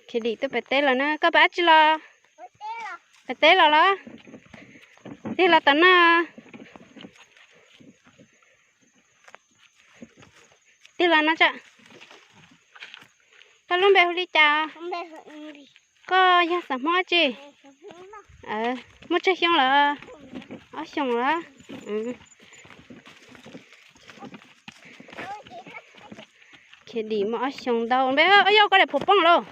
Khiav dim tuaj pem teb los na, koj pem dab tsi los? Pem teb los los? Tig los tom no. Tig los no tso. Koj lub npe hu li cas? Koj yog xeem Hmoob dab tsi? Muaj tsawg xyoo lawm? Ob xyoos lawm. Khiav dim muaj ob xyoos ntau. Npe, yog koj daim phuam poob lauj.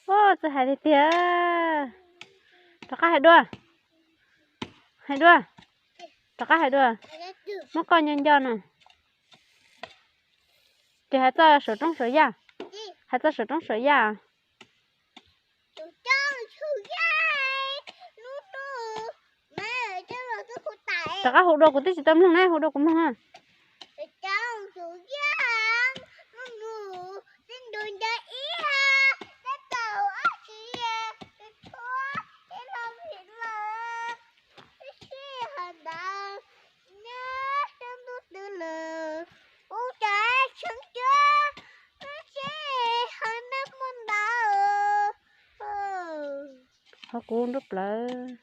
Ua, txawj hais tiag tiag. Rov qab hais dua. Hais dua. Rov qab hais dua. Muab koj nco nco no. Ces hais txoj saum roob saum yaj. Hais txoj saum roob saum yaj. Rov qab hu dua, kuv twb tsis tau mloog ne, hu dua kuv mloog. Qhov kuv nruab plawv.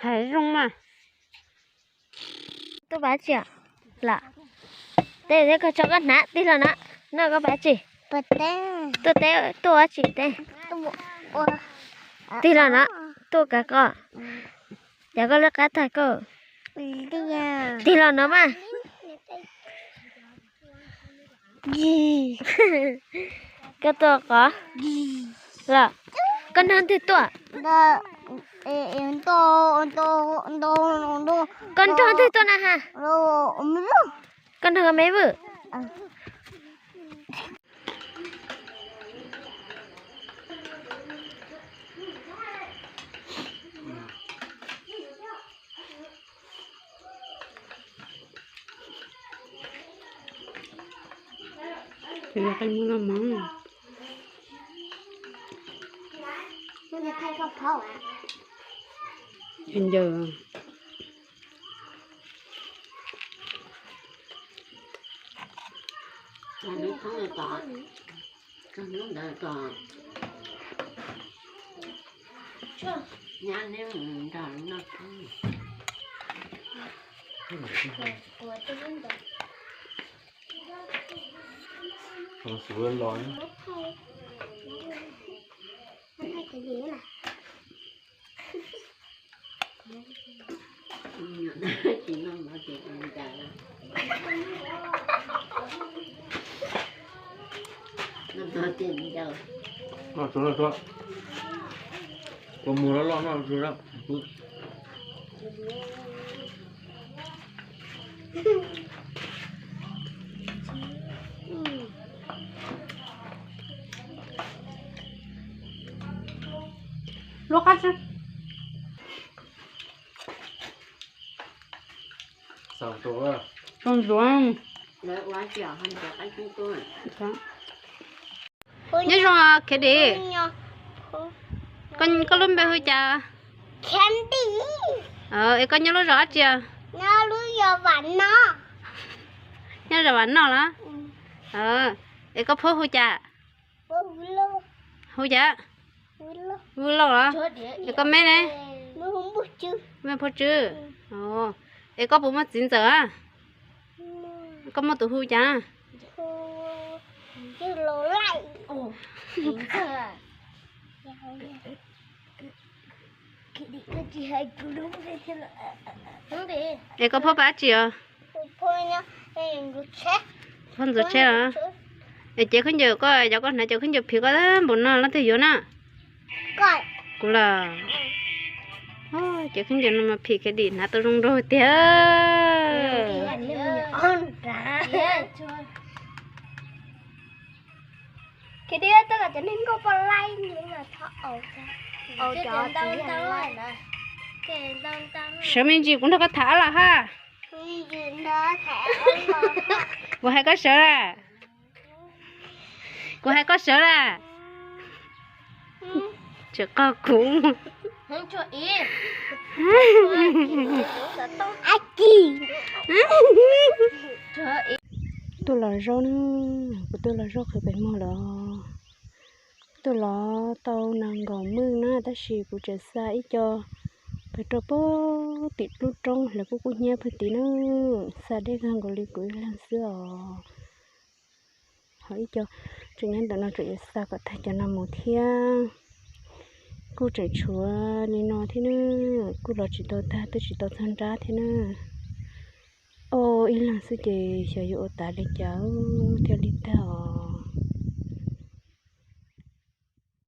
Hais zoo mas. Tuaj pab tsi los? Teb, koj tso koj hnav, tig los no. No koj pab tsi? Tuaj teb, tuaj dab tsi teb? Tig los no, tuaj kav koj. Cov koj lub qab tag koj. Tig los no mas. Koj tuaj qov los? Koj nrog twg tuaj? Koj nrog twg tuaj na ha? Koj nrog koj me vwj. Ces yog qe muag noj mov. Ncaws. Nyab neb nrog noj. Kua muag loj loj no. Lub qab tsi. Tau ntxuav. Nyob zoo Khiav Dim. Koj lub npe hu cas? Es koj nyob lub zos dab tsi? Nyob zos Vam Noj los? Es koj phuab hu cas? Hu cas? Vwj Lauj los? Es koj me ne? Me Phuab Tswb. Es koj puas muaj txiv ntxawm a? Koj muaj tus hu cas? Es koj phuab pab tsi os? Phuab ntxuav tsheb los? Es cev khaub ncaws, koj cov koj hnav cov khaub ncaws phiv koj npaum no leej twg yuav na? Kuv los. Cev khaub ncaws no mas phim Khiav Dim hnav tau zoo nraug tiag. Khi dib twb kom cov neeg nkauj poj laib, sawv me ntsis kuv nrog koj tham los ha. Kuv hais koj sawv la, kuv hais koj sawv la. Tsis qoj kuv. Tuaj los zaub na, kuv tuaj los zaub qhwv pem muag lawm. Tuaj los tau nees nkaum mwj na, tab sis kuv tseem xa ib co pem rau pem tim lub roob hlawv kub kub hnyiab pem tid na. Xa deb kawg nkaus li kuv ib leeg xwb os. Ho ib co tseem nyob ntawm no, tseem yuav xa kom tag cov no mus thiab. Kuj tseem tshuav li no thiab na, kuj los tsis tau tag, twb tsis tau txog nrab thiab na. Ua ib leeg xwb ces xyov yuav ua tas li cas thiaj li tag os.